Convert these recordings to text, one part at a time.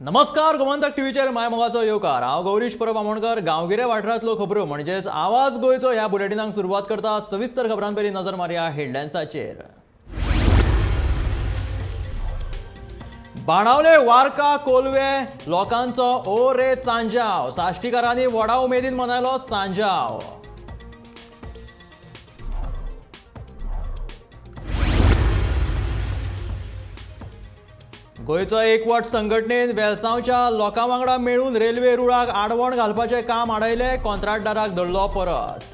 नमस्कार, गोमंतक टीव्हीचेर my मोगाचो येवकार. हांव गौरीश परब आमोणकर. गांवगिऱ्या वाठारांतलो खबरो म्हणजेच आवाज गोंयचो ह्या बुलेटिनाक सुरवात करता. सविस्तर खबरां पयलीं नजर मारया हेडलायन्साचेर. बाणावले, वार्का, कोलवे लोकांचो ओ रे सांजाव. साश्टीकारांनी व्हडा उमेदीन मनयलो सांजाव. गोंयचो एकवट संघटनेन वेलसांवच्या लोकां वांगडा मेळून रेल्वे रुळाक आडवण घालपाचें काम आडयलें. कॉन्ट्राक्टदाराक धरलो परत.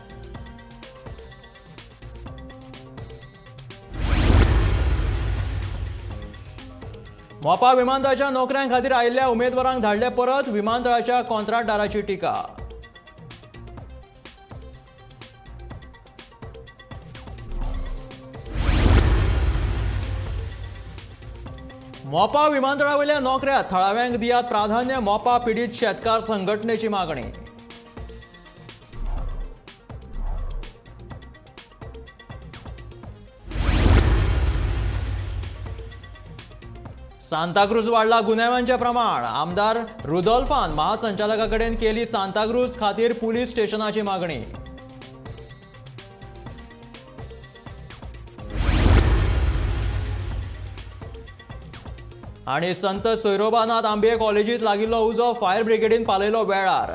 मोपा विमानतळाच्या नोकऱ्यां खातीर आयिल्ल्या उमेदवारांक धाडले परत. विमानतळाच्या कॉन्ट्राक्टदाराची टिका. मोपा विमानतळावयल्या नोकऱ्या थळाव्यांक दियात प्राधान्य. मोपा पिडीत शेतकार संघटनेची मागणी. सांताक्रूज वाडला गुन्यांवांचें प्रमाण. आमदार रुदोल्फान महासंचालका कडेन केली सांताक्रूज खातीर पुलीस स्टेशनाची मागणी. आनी संत सोयरोबानाथ आंबे कॉलेजीत लागिल्लो उजो फायर ब्रिगेडीन पालयलो वेळार.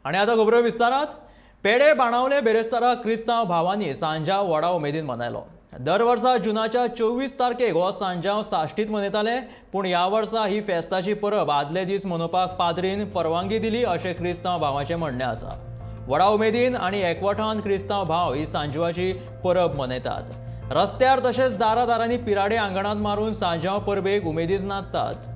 आनी आतां खबरो विस्तारात. पेडे बाणावले बेरेस्तारा क्रिस्तांव भावांनी सांजाव व्हडा उमेदीन मनयलो. दर वर्सा जुनाच्या 24 तारखेक हो सांजाव साश्टीत मनयताले, पूण ह्या वर्सा ही फेस्ताची परब आदले दीस मनोवपाक पाद्रीन परवानगी दिली अशें क्रिस्तांव भावाचें म्हणणें आसा. व्हडा उमेदीन आनी एकवटान क्रिस्तांव भाव ही सांजवाची परब मनयतात. रस्त्यार तशेंच दारा दारांनी पिराडे आंगणांत मारून सांजाव परबेक उमेदीच नाचतात.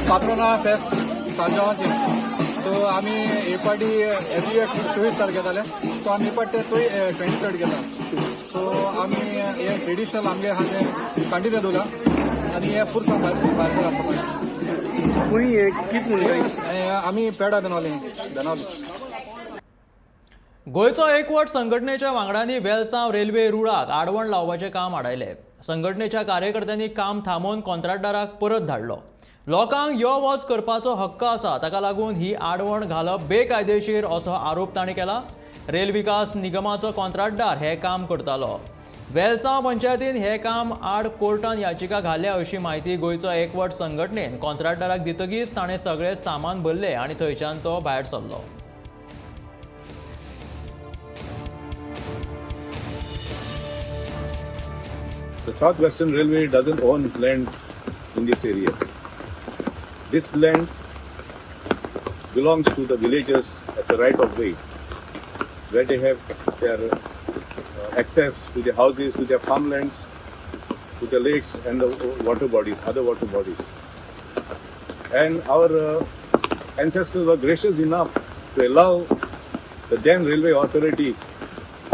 पात्रोना फेस्त सांजावाचें. सो आमी हे फावटी एवरी इयर 24 तारखेर जाले, सो आमी हे फावटी ते 23 केला. सो आमी हे ट्रेडिशनल आमगे आहा तें कंटिन्यू दवरला आनी हे पुरसांव भायर भायर आसा. कोणी हे कित म्हणटा? आमी पेडा बेनावली बेनावली. गोंयचो एकवट संघटनेच्या वांगड्यांनी वेलसांव रेल्वे रुळाक आडवण लावपाचें काम आडायलें. संघटनेच्या कार्यकर्त्यांनी काम थांबोवन कॉन्ट्राक्टदाराक परत धाडलो. लोकांक यो वच करपाचो हक्क आसा, ताका लागून ही आडवण घालप बेकायदेशीर असो आरोप तांणी केला. रेल विकास निगमाचो कॉन्ट्राक्टदार हें काम करतालो. वेलसांव पंचायतीन हें काम आड कोर्टान याचिका घाल्या अशी म्हायती गोंयचो एकवट संघटनेन कॉन्ट्राक्टदाराक दितकीच ताणें सगळें सामान भरलें आनी थंयच्यान तो भायर सरलो. The South Western Railway doesn't own land in this area. This land belongs to the villagers as a right of way, where they have their access to their houses, to their farmlands, to the lakes and the water bodies, other water bodies. And our ancestors were gracious enough to allow the then railway authority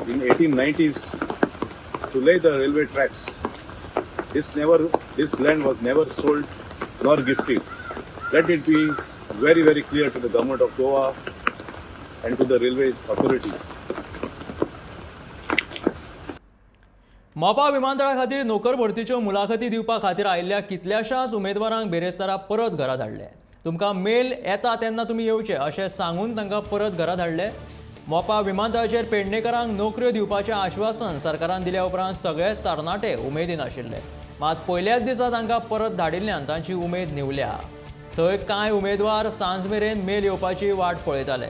in 1890s to lay the railway tracks. This land was never sold nor gifted. Let it be very, very clear to the government of Goa and to the railway authorities. Mopa विमानतळा खातीर नोकर भरतीच्यो मुलाखती दिवपा खातीर आयिल्ल्या कितल्याशाच उमेदवारांक बेरेस्तारा परत घरा धाडले. तुमकां मेल येता तेन्ना तुमी येवचे अशें सांगून तांकां परत घरा धाडले. मोपा विमानतळाचेर पेडणेकारांक नोकऱ्यो दिवपाचें आश्वासन सरकारान दिल्या उपरांत सगळे तरणाटे उमेदीन आशिल्ले. मात पयल्याच दिसा तांकां परत धाडिल्ल्यान तांची उमेद न्हिवल्या. थंय कांय उमेदवार सांज मेरेन मेल येवपाची वाट पळयताले.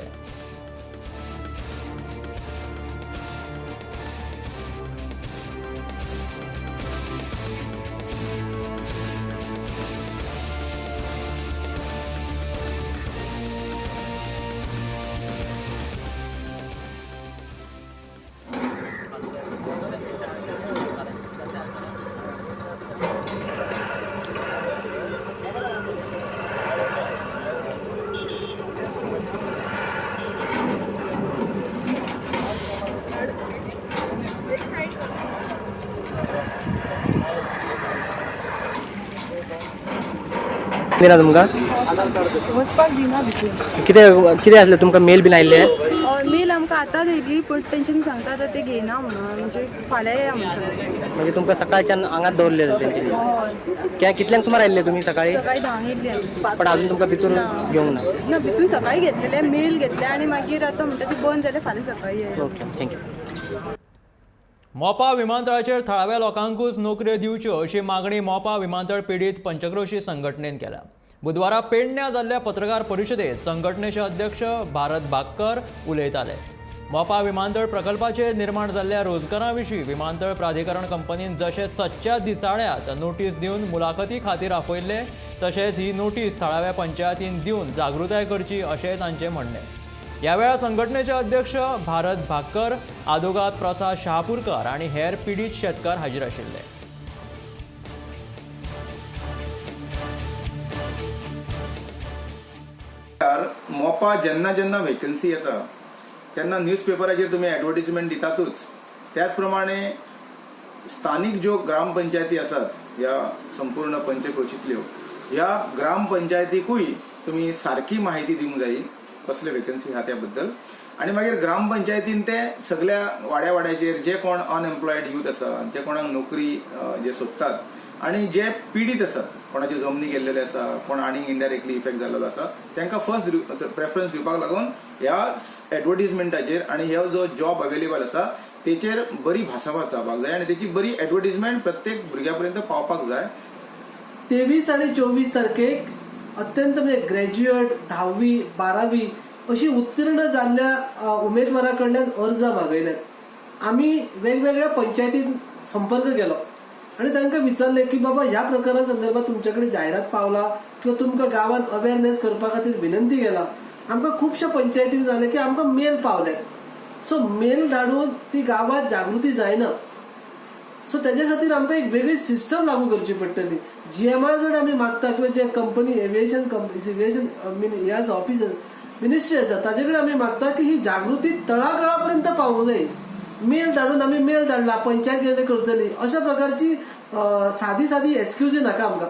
दिना तुमकां वचपाक दिना भितर. कितें कितें आसलें तुमकां मेल बीन आयिल्लें? मेल आमकां आतांच येयली, पूण तेंच्यांनी सांगता आतां ते घेयना म्हणून, म्हणजे फाल्यां येया म्हणून सांगता. म्हणजे तुमकां सकाळच्यान हांगाच दवरलेले तेंच्यांनी? हय. कितल्यांक सुमार आयिल्ले तुमी सकाळी? सकाळी 10 येयल्ली आमी. पण अजून तुमकां भितून घेवंक ना? ना, भितून सकाळी घेतलेले, मेल घेतले आनी मागीर आतां म्हणटा ती बंद जालें, फाल्यां सकाळी येया. Okay, thank you. Mopa विमानतळाचेर थळाव्या लोकांकूच नोकऱ्यो दिवच्यो अशी मागणी मोपा विमानतळ पिडीत पंचक्रोशी संघटनेन केल्या. बुधवारा पेडण्यां जाल्ल्या पत्रकार परिशदेत संघटनेचे अध्यक्ष भारत भागकर उलयताले. मोपा विमानतळ प्रकल्पाचेर निर्माण जाल्ल्या रोजगारा विशीं विमानतळ प्राधिकरण कंपनीन जशें सदच्या दिसाळ्यांत नोटीस दिवन मुलाखती खातीर आपयल्ले, तशेंच ही नोटीस थळाव्या पंचायतीन दिवन जागृताय करची अशेंय तांचें म्हणणें. ह्या वेळार संघटनेचे अध्यक्ष भारत भागकर, आदोगाद प्रसाद शहापूरकर आनी हेर पिडीत शेतकार हाजीर आशिल्ले. मोपा जेन्ना जेन्ना वेकन्सी येता तेन्ना न्यूजपेपराचेर तुमी एडवर्टीजमेंट दितातूच, त्याच प्रमाणे स्थानीक ज्यो ग्रामपंचायती आसात ह्या संपूर्ण पंचक्रोशींतल्यो, ह्या ग्रामपंचायतीकूय तुमी सारकी माहिती दिवंक जाय कसले वेकन्सी आहा त्या बद्दल. आनी मागीर ग्रामपंचायतीन ते सगल्या वाड्या वाड्याचेर जे कोण अनएम्प्लॉयड यूथ आसा, जे कोणाक नोकरी जे सोदतात आनी जे पिडीत आसात, कोणाच्यो जमनी गेल्लेले आसा, कोण आनीक इनडायरेक्टली इफेक्ट जाल्लो आसा, तांकां फर्स्ट प्रेफरन्स दिवपाक लागून ह्या एडवर्टीजमेंटाचेर आनी ह्यो जो जॉब अवेलेबल आसा तेचेर बरी भासाभास जावपाक जाय आनी तेची बरी एडवर्टीजमेंट प्रत्येक भुरग्या पर्यंत पावपाक जाय. 23 आणि 24 तारखेक अत्यंत म्हणजे ग्रॅज्युएट, 10वी 12वी अशी उत्तीर्ण जाल्ल्या उमेदवारा कडल्यान अर्ज मागयल्यात. आमी वेगवेगळ्या पंचायतीन संपर्क केलो आनी तांकां विचारलें की बाबा ह्या प्रकारा संदर्भात तुमचे कडेन जायरात पावला किंवा तुमकां गांवांत अवेरनेस करपा खातीर विनंती केला. आमकां खुबश्या पंचायतीन जालें की आमकां मेल पावल्यात. सो मेल धाडून ती गांवांत जागृती जायना. सो तेजे खातीर आमकां एक वेगळी सिस्टम लागू करची पडटली. GMR कडेन आमी मागता किंवा जे कंपनी एविएशन एविएशन हे आसा, ऑफिस मिनिस्ट्री आसा, ताजे कडेन आमी मागता की ही जागृती तळागाळा पर्यंत पावूंक जाय. मेल धाडून आमी मेल धाडला, पंचायत कितें करतली अशा प्रकारची सादी सादी एक्सक्यूजी नाका आमकां.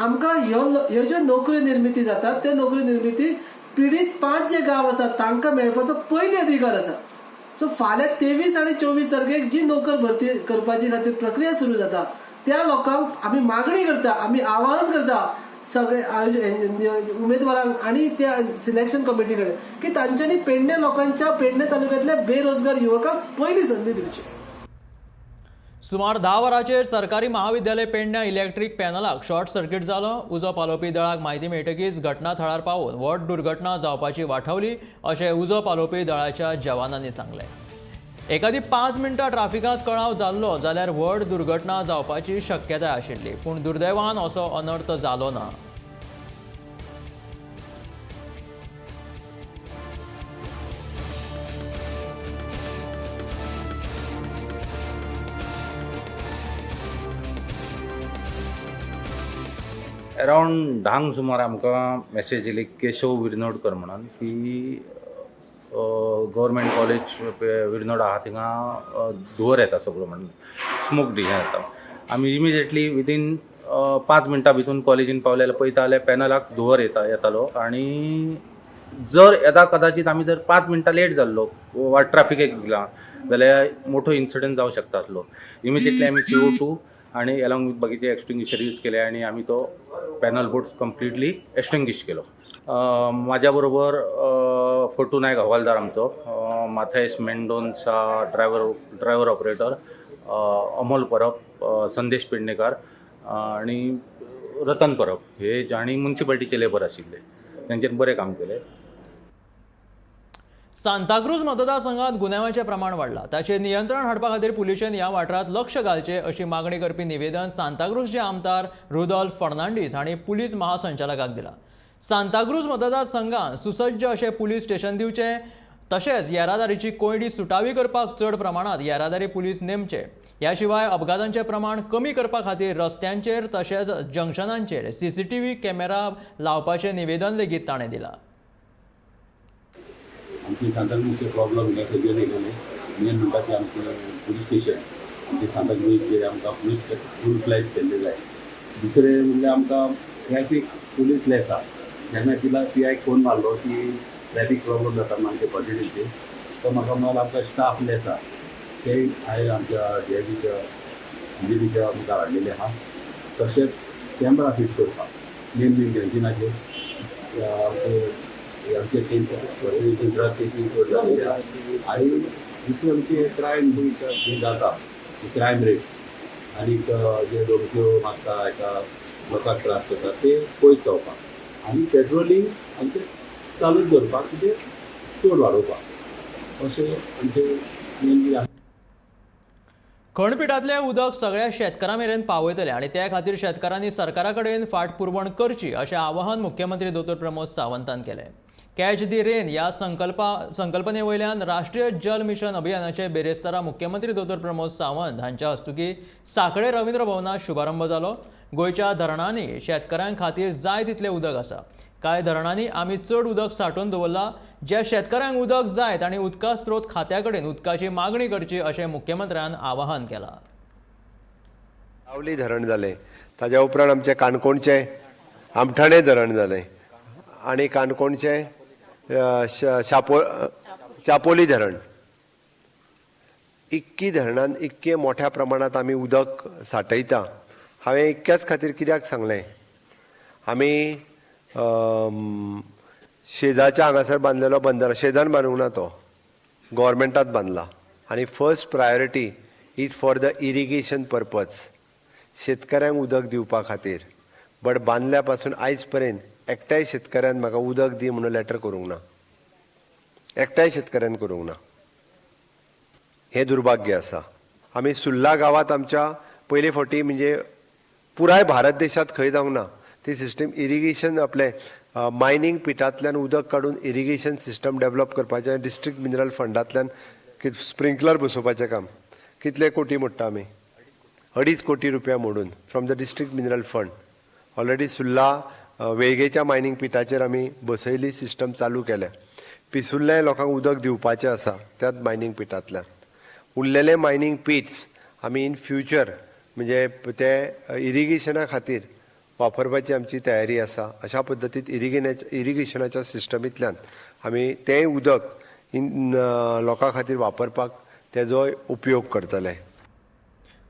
आमकां ह्यो ज्यो नोकरी निर्मिती जाता त्यो नोकरी निर्मिती पिडीत 5 जे गांव आसा तांकां मेळपाचो पयली अधिकार आसा. सो फाल्यां 23 आनी 24 तारखेक जी नोकर भरती करपाची खातीर प्रक्रिया सुरू जाता त्या लोकांक आमी मागणी करता, आमी आवाहन करता सगळे उमेदवारांक आनी त्या सिलेक्शन कमिटी कडेन की तांच्यांनी पेडणे लोकांच्या, पेडणे तालुक्यांतल्या बेरोजगार युवकांक पयली संदी दिवची. सुमार 10 वरांचेर सरकारी महाविद्यालय पेडण्यां इलेक्ट्रीक पॅनलाक शॉर्ट सर्किट जालो. उजो पालोवपी दळाक म्हायती मेळटकीच घटना थळार पावून व्हड दुर्घटना जावपाची वाठावली अशें उजो पालोवपी दळाच्या जवानांनी सांगलें. एकादी 5 मिनटां ट्राफिकांत कळाव जाल्लो जाल्यार व्हड दुर्घटना जावपाची शक्यताय आशिल्ली, पूण दुर्दैवान असो अनर्थ जालो ना. अरावंड 10 सुमार आमकां मॅसेज येयली केशव विर्नोडकर म्हणून की गव्हर्मेंट कॉलेज विर्नोड आहा थिंगा धुंवर येता सगळो म्हणून, स्मोक डिझायन येता. आमी इमिजिएटली विदीन 5 मिनटां भितून कॉलेजीन पावले जाल्यार पळयता जाल्यार पॅनलाक धुंवर येतालो. आनी जर येदा कदाचीत आमी जर 5 मिनटां लेट जाल्लो वा ट्राफिकेक गेला जाल्यार मोठो इन्सिडंट जावं शकता आसलो. इमिजिएटली आमी CO2 आनी एलॉंग विथ बाकीचे एक्सटिंग्विशर यूज केले आनी आमी तो पॅनल बोर्ड कंप्लिटली एक्सटिंग्विश केलो. म्हाज्या बरोबर फोटू नायक हवालदार आमचो, Mathias Mendonca driver operator, Amol Parab, Sandesh Pednekar आनी रतन परब हे आनी मुन्सिपालिटीचे लेबर आशिल्ले, तेंच्यानी बरें काम केलें. सांताक्रूज मतदारसंघात गुन्यांवाचें प्रमाण वाडलां, ताचेर नियंत्रण हाडपा खातीर पुलिशेन ह्या वाठारांत लक्ष घालचें अशी मागणी करपी निवेदन सांताक्रूजचे आमदार रुदोल्फ फर्नांडीस हांणी पुलीस महासंचालकाक दिलां. सांताक्रूज मतदारसंघात सुसज्ज अशें पुलीस स्टेशन दिवचें, तशेंच येरादारीची कोंयडी सुटावी करपाक चड प्रमाणांत येरादारी पुलीस नेमचे. ह्या शिवाय अपघातांचें प्रमाण कमी करपा खातीर रस्त्यांचेर तशेंच जंक्शनांचेर CCTV camera लावपाचें निवेदन लेगीत ताणें दिलां. आमचे सांताक्रूज मुख्य प्रॉब्लम हे सगळे गेले मेन म्हणटा ते आमचें पुलीस स्टेशन आमचे सांताक्रूज जे आमकां पुलीस फूल फ्लॅज केल्ले जाय. दुसरें म्हणल्यार आमकां ट्रॅफीक पुलीस लेस आहा. जेन्ना तिला पी आयक फोन मारलो की ट्रॅफीक प्रॉब्लम जाता म्हणून आमच्या कॉन्टिट्युन्सीन, तो म्हाका म्हणलो आमकां स्टाफ लेस आहा. ते हांवें आमच्या डी I जीच्या, डी जी पीच्या मुखार हाडलेले आहा. तशेंच कॅमरा फिट करपाक मेन मेन जंक्शनाचेर. आमचे आमचे ड्रग केसी चड जाल्ले आहा आनी दुसरें आमचे क्रायम जे जाता, क्रायम रेट आनीक जे धमक्यो मारता, एका लोकांक त्रास करता, ते पयस जावपाक आनी पेट्रोलिंग आमचें चालूच दवरपाक, कितें चड वाडोवपाक, अशें आमचें मेनली. खणपिटांतलें उदक सगळ्या शेतकारां मेरेन पावयतले आनी ते खातीर शेतकारांनी सरकारा कडेन फाटपुरवण करची अशें आवाहन मुख्यमंत्री दोतोर प्रमोद सावंतान केलें. कॅच दी रेन ह्या संकल्पने वयल्यान राष्ट्रीय जल मिशन अभियानाचे बेरेस्तारा मुख्यमंत्री दोतोर प्रमोद सावंत हांच्या हस्तुकीं सांखळे रवींद्र भवनात शुभारंभ जालो. गोंयच्या धरणांनी शेतकारां खातीर जाय तितलें उदक आसा. कांय धरणांनी आमी चड उदक सांठोवन दवरलां. ज्या शेतकारांक उदक जाय तांणी उदका स्त्रोत खात्या कडेन उदकाची मागणी करची अशें मुख्यमंत्र्यान आवाहन केलां. सावली धरण जालें, ताज्या उपरांत आमचें काणकोणचें आमठाणें धरण जालें आनी काणकोणचें चापोली धरण. इक्की धरणान इतके मोठ्या प्रमाणांत आमी उदक सांठयता. हांवें इतक्याच खातीर कित्याक सांगलें, आमी शेजाच्या हांगासर बांदलेलो बंदर शेजान बांदूंक ना, तो गोवोरमेंटात बांदला आनी first priority is for the irrigation purpose, शेतकऱ्यांक उदक दिवपा खातीर. बट बांदल्या पासून आयज पर्यंत एकट्याय शेतकऱ्यान म्हाका उदक दी म्हणून लेटर करूंक ना. एकट्याय शेतकऱ्यान करूंक ना. हें दुर्भाग्य आसा. आमी सुर्ला गांवांत आमच्या पयले फावटी, म्हणजे पुराय भारत देशांत खंय जावंक ना ती सिस्टम, इरिगेशन आपलें मायनींग पिटांतल्यान उदक काडून इरिगेशन सिस्टम डेवलप करपाचें, डिस्ट्रिक्ट मिनरल फंडांतल्यान स्प्रिंकलर बसोवपाचें काम. कितले कोटी मोडटा आमी? 2.5 कोटी रुपया मोडून from the district mineral fund. Already Surla वेळगेच्या mining पिटाचेर आमी बसयली, सिस्टम चालू केल्या. पिसुर्ल्याय लोकांक उदक दिवपाचें आसा त्याच मायनींग पिटांतल्यान. उरलेले मायनींग पिट्स आमी इन फ्युचर म्हणजे ते इरिगेशना खातीर वापरपाची आमची तयारी आसा. अशा पद्दतीन इरिगेशनाच्या सिस्टमींतल्यान आमी तेंय उदक इन लोकां खातीर वापरपाक तेजोय उपयोग करतले.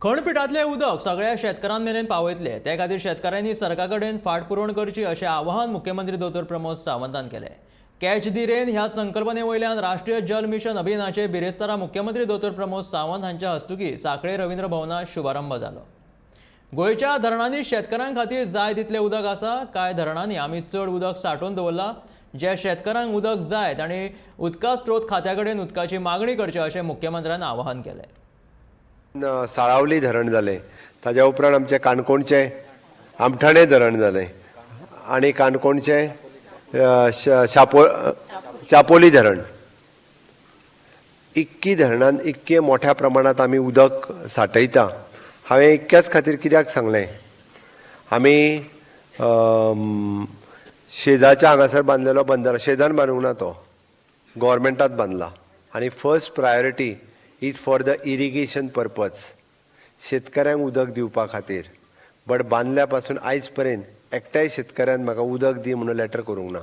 खणपिटांतलें उदक सगळ्या शेतकारां मेरेन पावयतले. ते खातीर शेतकारांनी सरकारा कडेन फाटपुरवण करची अशें आवाहन मुख्यमंत्री दोतोर प्रमोद सावंतान केलें. कॅच दी रेन ह्या संकल्पने वयल्यान राष्ट्रीय जल मिशन अभियानाचे बिरेस्तारा मुख्यमंत्री दोतोर प्रमोद सावंत हांच्या हस्तुकीं सांखळे रवींद्र भवनात शुभारंभ जालो. गोंयच्या धरणांनी शेतकारां खातीर जाय तितलें उदक आसा. कांय धरणांनी आमी चड उदक सांठोवन दवरलां. ज्या शेतकारांक उदक जाय तांणी उदका स्त्रोत खात्या कडेन उदकाची मागणी करची अशें मुख्यमंत्र्यान आवाहन केलें. साळावली धरण जालें, ताज्या उपरांत आमचें काणकोणचें आमठाणें धरण जालें आनी काणकोणचें चापोली धरण. इक्की धरणान इतके मोठ्या प्रमाणांत आमी उदक सांठयता. हांवें इतक्याच खातीर कित्याक सांगलें, आमी शेजाच्या हांगासर बांदलेलो बंदर शेजान बांदूंक ना, तो गोवोरमेंटात बांदला आनी first priority is for the irrigation purpose, शेतकऱ्यांक उदक दिवपा खातीर. बट बांदल्या पासून आयज पर्यंत एकट्याय शेतकऱ्यान म्हाका उदक दी म्हणून लेटर करूंक ना.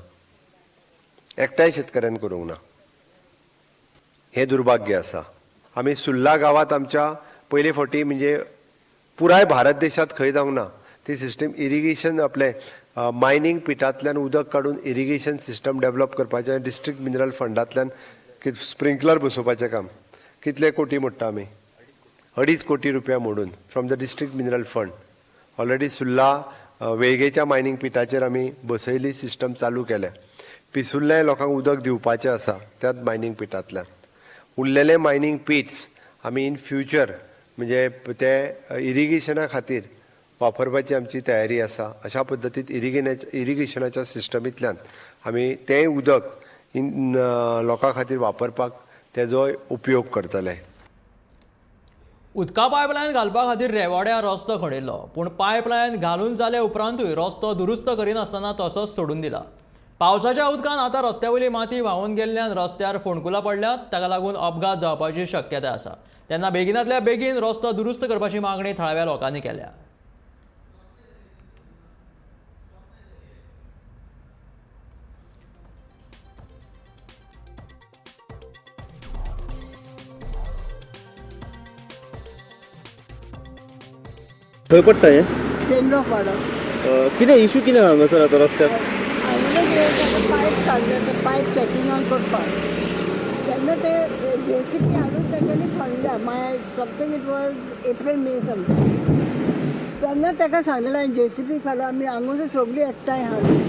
एकट्याय शेतकऱ्यान करूंक ना. हें दुर्भाग्य आसा. आमी सुर्ला गांवांत आमच्या पयले फावटी, म्हणजे पुराय भारत देशांत खंय जावंक ना ती सिस्टम, इरिगेशन आपलें मायनींग पिटांतल्यान उदक काडून इरिगेशन सिस्टम डेवलप करपाचें, डिस्ट्रिक्ट मिनरल फंडांतल्यान स्प्रिंकलर बसोवपाचें काम. कितले कोटी मोडटा आमी? 2.5 कोटी रुपया मोडून from the district mineral fund. Already Surla वेळगेच्या mining पिटाचेर आमी बसयली, सिस्टम चालू केल्या. पिसुर्ल्याय लोकांक उदक दिवपाचें आसा त्याच मायनींग पिटांतल्यान. उरलेले मायनींग पिट्स आमी इन फ्युचर म्हणजे ते इरिगेशना खातीर वापरपाची आमची तयारी आसा. अशा पद्दतीन इरिगेशनाच्या सिस्टमींतल्यान आमी तेंय उदक इन लोकां खातीर वापरपाक तेजोय उपयोग करतले. उदका पायपलायन घालपा खातीर रेवाड्या रस्तो खणिल्लो, पूण पायपलायन घालून जाले उपरांतूय रस्तो दुरुस्त करिनासतना तसोच सोडून दिला. पावसाच्या उदकान आतां रस्त्या वयली माती व्हांवून गेल्ल्यान रस्त्यार फोंडकुलां पडल्यात. ताका लागून अपघात जावपाची शक्यताय आसा. तेन्ना बेगिनांतल्या बेगीन रस्तो दुरुस्त करपाची मागणी थळाव्या लोकांनी केल्या. खंय पडटा हें? शेनरो पाडो. कितें इशू कितें हांगासर आतां रस्त्यार? हांगा पायप काडले, ते पायप चॅकिंगान करपाक तेन्ना ते जे सी बी हाडून तेंच्यांनी खणल्या. मागीर something it was April May something. तेन्ना ताका सांगलेलें हांवें, जे सी बी काडून आमी हांगूच सगळीं एकठांय हाडून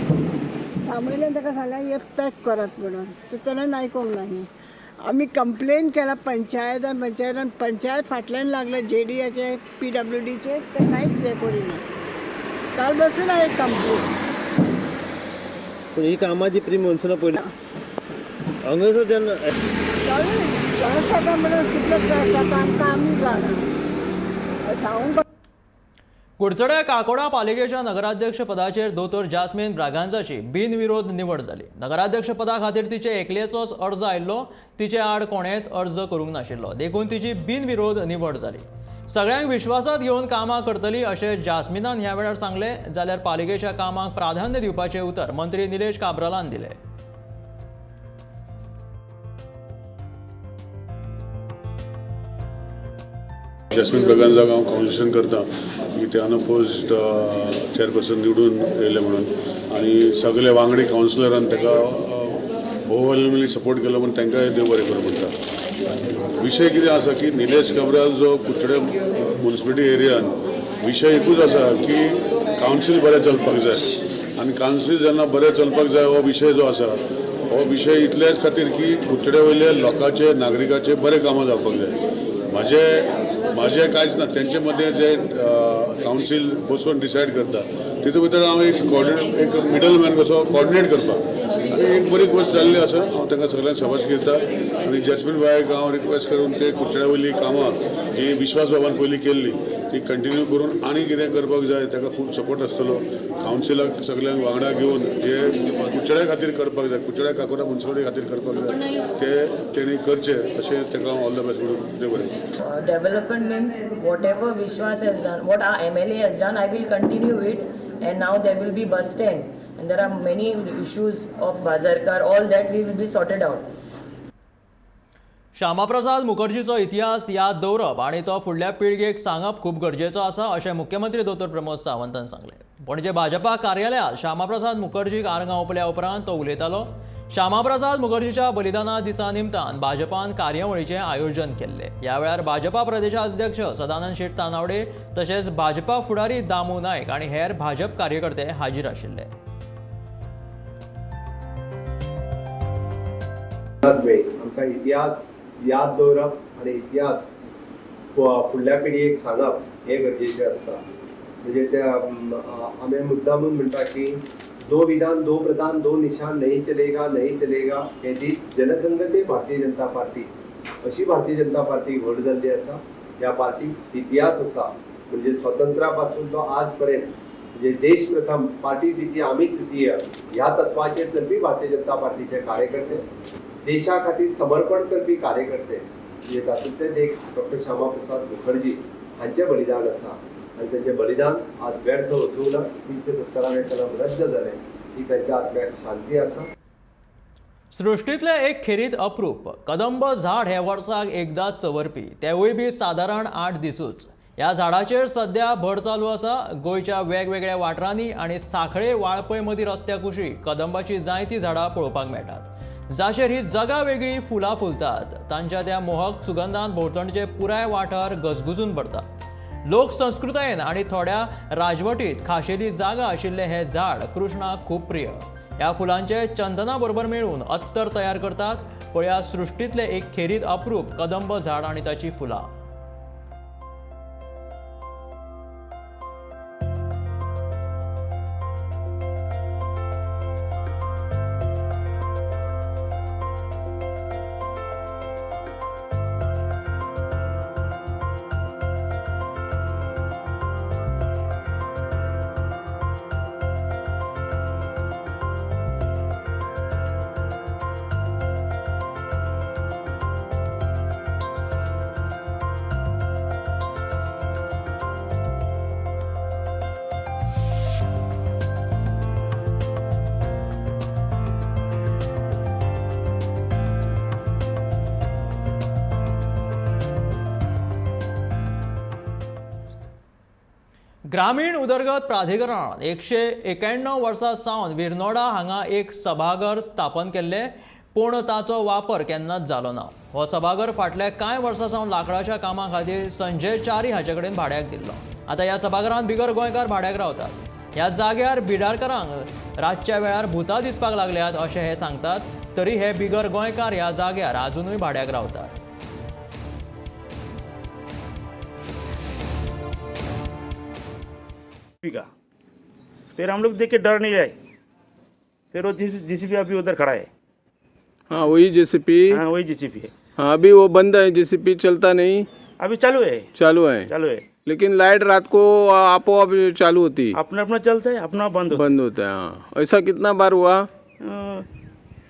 थांबयलें. ताका सांगलें हे पॅक करात म्हणून. तर तेणें आयकूंक ना. ही आमी कंप्लेन केला पंचायतान. पंचायतान पंचायत फाटल्यान लागले, जे डी एचे, पीडब्ल्यूडीचे, ते कांयच हें करिना. काल बसून हांवें कंप्लेन. पूण ही कामां जी प्री मॉन्सुना पयलीं हांगासर जेन्ना त्रास जाता म्हणून कितलो त्रास जाता आमकां आमी जाणा सांगूंक. कुडचड्या काकोडा पालिकेच्या नगराध्यक्ष पदाचेर दोतोर जास्मीन ब्रागांझाची बिनविरोध निवड जाली. नगराध्यक्ष पदा खातीर तिचे एकलेचोच अर्ज आयिल्लो. तिचे आड कोणेच अर्ज करूंक नाशिल्लो, देखून तिची बिनविरोध निवड जाली. सगळ्यांक विश्वासात घेवन कामां करतली अशें जास्मिनान ह्या वेळार सांगलें. जाल्यार पालिकेच्या कामाक प्राधान्य दिवपाचें उतर मंत्री निलेश काब्रालान दिलें. जास्मीन ब्रागांझाक हांव काउन्सिलेशन करता की ते अनअपोज्ड चेअरपर्सन निवडून येयले म्हणून आनी सगळे वांगडी कावन्सिलरान ताका ओवरवेलमिंगली सपोर्ट केलो म्हूण तांकांय देव बरें करूं म्हणटा. विशय कितें आसा की निलेश काब्राल जो कुडचडे म्युनिसिपलिटी एरियान विशय एकूच आसा की कावन्सील बरें चलपाक जाय आनी कावन्सील जेन्ना बरें चलपाक जाय हो विशय जो आसा हो विशय इतल्याच खातीर की कुडचडे वयले लोकांचे नागरिकाचे बरें कामां जावपाक जाय. म्हाजें म्हाजें कांयच ना, तेंचे मदें जे कावन्सील बसून डिसायड करता तितून भितर हांव एक कॉर्डिनेट, एक मिडलमॅन कसो कॉर्डिनेट करपाक आनी एक बरी गोश्ट जाल्ली आसा. हांव तांकां सगळ्यांक शाबासकी दिता आनी जॅस्मीन बायक हांव रिक्वेस्ट करून ते कुडचड्या वयली कामां जी विश्वास बाबान पयलीं केल्ली ती कंटिन्यू करून आनी कितें करपाक जाय ताका फूल सपोर्ट आसतलो. कावन्सिलाक सगल्यांक वांगडा घेवन जे कुडचड्या खातीर करपाक जाय, कुडचड्या काकोडा म्युनिसिपालिटी खातीर करपाक जाय ते तेणी करचे अशें ताका हांव ऑल the best म्हणून देव बरें. Development means whatever Vishwas has done, what our MLA has done, I will continue it. And now there will be bus stand, and there are many issues of Bazarkar, all that we will be sorted out. Shyama Prasad मुखर्जीचो इतिहास याद दवरप आनी तो फुडल्या पिळगेक सांगप खूब गरजेचो आसा अशें मुख्यमंत्री दोतोर प्रमोद सावंतान सांगलें. पणजे भाजपा कार्यालयांत श्यामाप्रसाद मुखर्जीक आर्गां ओंपल्या उपरांत तो उलयतालो. श्यामाप्रसाद मुखर्जीच्या बलिदाना दिसा निमतान भाजपान कार्यावळीचें आयोजन केल्लें. ह्या वेळार भाजपा प्रदेशाध्यक्ष सदानंद शेट तानावडे तशेंच भाजपा फुडारी दामू नायक आनी हेर भाजप कार्यकर्ते हाजीर आशिल्ले. आमकां इतिहास याद दवरप आनी इतिहास फुडल्या पिळगेक सांगप हें गरजेचें आसता. म्हणजे त्या आमी मुद्दामून म्हणटा की दो विधान दो प्रधान दो निशान नहीं चलेगा नहीं चलेगा हे जी जनसंघ ते भारतीय जनता पार्टी अशी भारतीय जनता पार्टी व्हड जाल्ली आसा. ह्या पार्टीक इतिहास आसा, म्हणजे स्वतंत्रा पासून तो आज पर्यंत म्हणजे देश प्रथम पार्टी द्वितीय आमी तृतीय ह्या तत्वाचेर चलपी भारतीय जनता पार्टीचे कार्यकर्ते, देशा खातीर समर्पण करपी कार्यकर्ते, म्हणजे तातूंतलेच एक डॉक्टर श्यामा प्रसाद मुखर्जी हांचें बलिदान आसा आनी तांचें बलिदान आज व्यर्थ वचूंक ना. 370वें कलम रद्द जालें ही तांच्या आत्म्याक शांती आसा. सृश्टींतलें एक खेरीत अप्रूप कदंब झाड हे वर्साक एकदांच चवरपी, तेवूय बी सादारण 8 दिसूच. ह्या झाडाचेर सध्या भर चालू आसा. गोंयच्या वेगवेगळ्या वाठारांनी आनी सांखळे वाळपय मदीं रस्त्या कुशी कदंबाची जायतीं झाडां पळोवपाक मेळटात, जाचेर ही जगा वेगळीं फुलां फुलतात. तांच्या त्या मोहक सुगंधान भोंवतणचे पुराय वाठार गजगुजून भरता. लोक संस्कृतायेन आनी थोड्या राजवटीत खाशेली जागा आशिल्लें हें झाड कृष्णाक खूब प्रिय. ह्या फुलांचे चंदना बरोबर मेळून अत्तर तयार करतात. पळया सृश्टींतलें एक खेरीत अप्रूप कदंब झाड आनी ताची फुलां. ग्रामीण उदरगत प्राधिकरणान 191 वर्सां सावन विर्नोडा हांगा एक सभाघर स्थापन केल्लें, पूण ताचो वापर केन्नाच जालो ना. हो सभाघर फाटल्या कांय वर्सां सावन लांकडाच्या कामा खातीर संजय च्यारी हाचे कडेन भाड्याक दिल्लो. आतां ह्या सभाघरांत बिगर गोंयकार भाड्याक रावतात. ह्या जाग्यार बिडारकारांक रातच्या वेळार भुतां दिसपाक लागल्यात अशें हे सांगतात, तरी हे बिगर गोंयकार ह्या जाग्यार आजुनूय भाड्याक रावतात. का फिर हम लोग देख के डर नहीं गए. फिर वो जेसीबी अभी उधर खड़ा है. हाँ, वही जेसीपी. हाँ, वही जेसीबी है. हाँ, अभी वो बंद है, जेसीपी चलता नहीं. अभी चालू है. चालू है. चालू है. लेकिन लाइट रात को आपो आप चालू होती. अपना अपना चलता है, अपना बंद होता बंद होता है. हाँ, ऐसा कितना बार हुआ? है.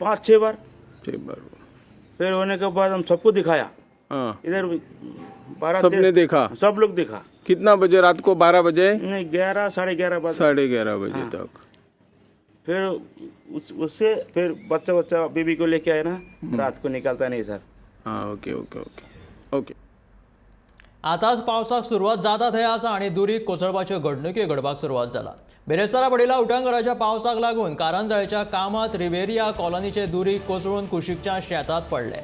5-6 बार. 6 बार हुआ. फिर होने के बाद हम सबको दिखाया. हाँ, इधर 12 सबने देखा. सब लोग देखा. कितना बजे रात को? 12 बजे? नहीं, 11, 11:30 बजे. 11:30 बजे तक. फिर उससे फिर बच्चा बच्चा बीबी को लेके आए ना, रात को निकलता नहीं सर. हाँ, ओके ओके ओके ओके. आतांच पावसाक सुरवात जाता थंय आसा आनी दुरीग कोसळपाच्यो घडणुक्यो घडपाक सुरवात जाला. बिरेस्तारा पडिल्ल्या उटंगराच्या पावसाक लागून कारंजाळेच्या कामत रिवेरिया कॉलनीचे दुरीग कोसळून कुशीकच्या शेतांत पडले.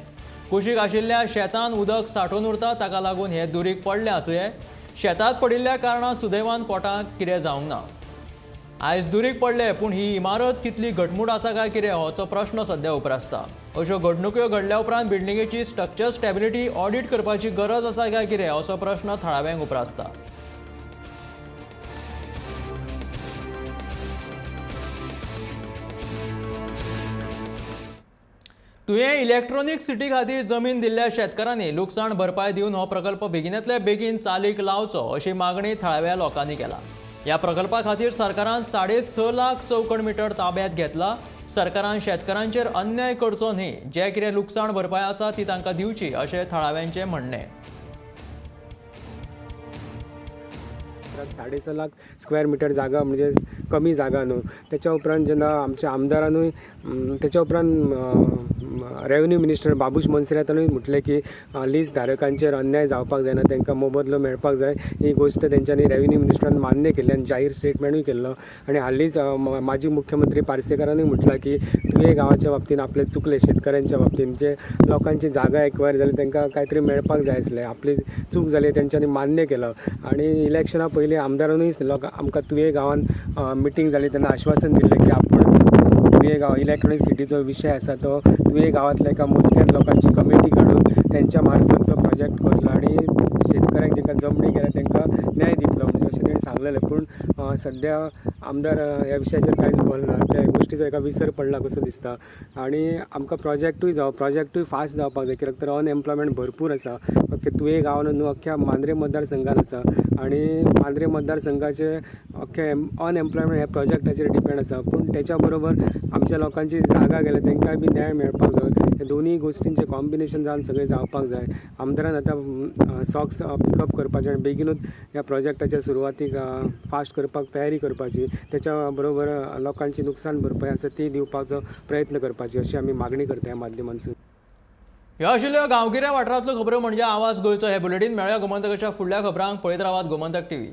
कुशीक आशिल्ल्या शेतांत उदक सांठून उरता, ताका लागून हे दुरीग पडलें आसुये. शेतांत पडिल्ल्या कारणान सुदैवान पोटाक कितें जावंक ना. आयज दुरीग पडले, पूण ही इमारत कितली घटमूट आसा काय कितें होचो प्रश्न सध्या उप्रासता. अश्यो घडणुक्यो घडल्या उपरांत बिल्डिंगेची स्ट्रक्चर स्टॅबिलिटी ऑडिट करपाची गरज आसा काय कितें असो प्रश्न थळाव्यांक उप्रासता. तुयें इलेक्ट्रॉनिक सिटी खातीर जमीन दिल्ल्या शेतकारांनी लुकसाण भरपाय दिवन हो प्रकल्प बेगिनांतल्या बेगीन चालीक लावचो अशी मागणी थळाव्या लोकांनी केला. ह्या प्रकल्पा खातीर सरकारान 6.5 लाख चौखण मिटर ताब्यात घेतला. सरकारान शेतकारांचेर अन्याय करचो न्ही, जे कितें लुकसाण भरपाय आसा ती तांकां दिवची अशें थळाव्यांचें म्हणणें. 6.5 लाख स्क्वेअर मिटर जागा म्हणजे कमी जागा न्हू. त्याच्या उपरांत जेन्ना आमच्या आमदारानूय, त्याच्या उपरांत रेवेन्यू मिनिस्टर बाबूश मोन्सेरातानूय म्हटलें की लीज धारकांचेर अन्याय जावपाक जायना, तांकां मोबदलो मेळपाक जाय. ही गोश्ट तेंच्यांनी रेवेन्यू मिनिस्टरान मान्य केल्ली आनी जाहीर स्टेटमेंटूय केल्लो. आनी हालींच माजी मुख्यमंत्री पार्सेकारानूय म्हटलां की तुयें गांवाच्या बाबतीन आपलें चुकलें, शेतकऱ्यांच्या बाबतीन जे लोकांची जागा एक्वायर जाली तांकां कांय तरी मेळपाक जाय आसलें, आपली चूक जाली तेंच्यांनी मान्य केलं. आनी इलेक्शना पयलीं आमदारानूय लोकां आमकां तुयें गांवांत मिटींग जाली तेन्ना आश्वासन दिल्लें की आपूण तुयें गांव इलेक्ट्रॉनीक सिटीचो विशय आसा तो तुयें गांवांतल्या एका मोजक्यात लोकांची कमिटी काडून तेंच्या मार्फत तो प्रोजेक्ट करतलो आनी शेतकऱ्यांक जेका जमणी गेल्या तांकां न्याय दितलो म्हणजे अशें तेणें सांगलेलें. पूण सद्या आमदार ह्या विशयाचेर कांयच बोलना, त्या गोश्टीचो एका विसर पडला कसो दिसता. आनी आमकां प्रोजेक्टूय जावं, प्रोजेक्टूय फास्ट जावपाक जाय कित्याक तर अनएम्प्लॉयमेंट भरपूर आसा. अख्खे तुयें गांवान न्हू, अख्ख्या मांद्रे मतदारसंघान आसा आनी मांद्रे मतदारसंघाचे अख्खे अनएम्प्लॉयमेंट ह्या प्रोजेक्टाचेर डिपेंड आसा. पूण तेच्या बरोबर आमच्या लोकांची जागा गेल्या तांकांय बी न्याय मेळपाक जाय. ह्या दोनूय गोश्टींचें कॉम्बिनेशन जावन सगळें जावपाक जाय. आमदारान आतां सॉक्स पिकअप करपाचें आनी बेगिनूच ह्या प्रोजेक्टाच्या सुरवातीक फास्ट करपाक तयारी करपाची, तेच्या बरोबर लोकांची नुकसान भरपाय आसा ती दिवपाचो प्रयत्न करपाची अशी आमी मागणी करता ह्या माध्यमांतसून. ह्यो आशिल्ल्यो गांवगिऱ्या वाठारांतल्यो खबरो म्हणजे आवाज गोंयचो. हे बुलेटीन मेळया गोमंतकाच्या फुडल्या खबरांक. पळयत रावात गोमंतक टीव्ही.